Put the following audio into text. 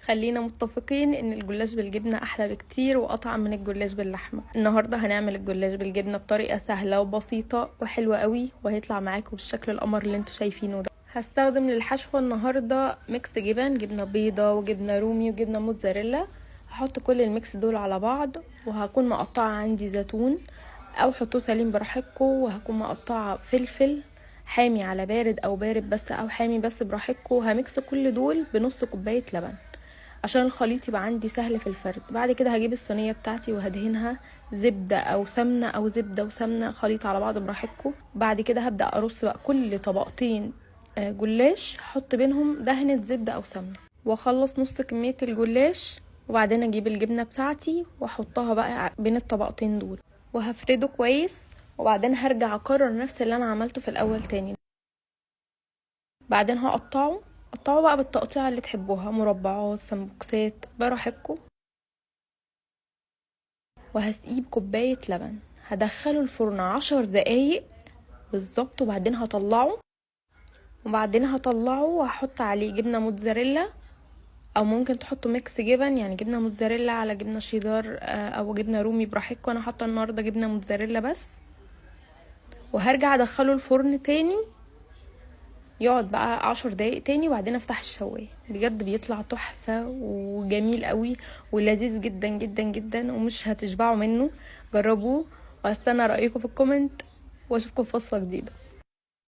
خلينا متفقين ان الجلاش بالجبنة احلى بكتير واطعم من الجلاش باللحمة. النهاردة هنعمل الجلاش بالجبنة بطريقة سهلة وبسيطة وحلوة قوي، وهيطلع معاكم بالشكل القمر اللي انتوا شايفينه ده. هستخدم للحشوة النهاردة mix جبن، جبنة بيضة وجبنة رومي وجبنة موتزاريلا. هحط كل ال mix دول على بعض، وهكون مقطعة عندي زيتون او حطوه سليم براحتكم، وهكون مقطعة فلفل حامي على بارد او بارد بس او حامي بس براحتكم. ه mix كل دول بنص كوباية لبن عشان الخليط يبقى عندي سهل في الفرد. بعد كده هجيب الصينية بتاعتي وهدهنها زبدة او سمنة او زبدة وسمنة، خليط على بعض براحتكم. بعد كده هبدأ ارص بقى كل طبقتين جلاش، هحط بينهم دهنة زبدة او سمنة، واخلص نص كمية الجلاش. وبعدين اجيب الجبنة بتاعتي واحطها بقى بين الطبقتين دول وهفرده كويس. وبعدين هرجع اكرر نفس اللي انا عملته في الاول تاني. بعدين هقطعه، قطعه بقى بالتقطيعة اللي تحبوها، مربعات، سمبوكسات، براحتكم. وهسقيه بكوباية لبن، هدخله الفرن 10 دقايق بالظبط، وبعدين هطلعه. وهحط عليه جبنة موتزاريلا، او ممكن تحطوا mix جبن، يعني جبنة موتزاريلا على جبنة شيدر او جبنة رومي براحتكم. انا حاطه النهارده جبنة موتزاريلا بس. وهرجع ادخله الفرن تاني، يقعد بقى 10 دقايق تاني، وبعدين افتح الشوايه. بجد بيطلع تحفة وجميل قوي ولذيذ جدا جدا جدا، ومش هتشبعوا منه. جربوه واستنى رأيكم في ال comment، واشوفكم في وصفة جديدة.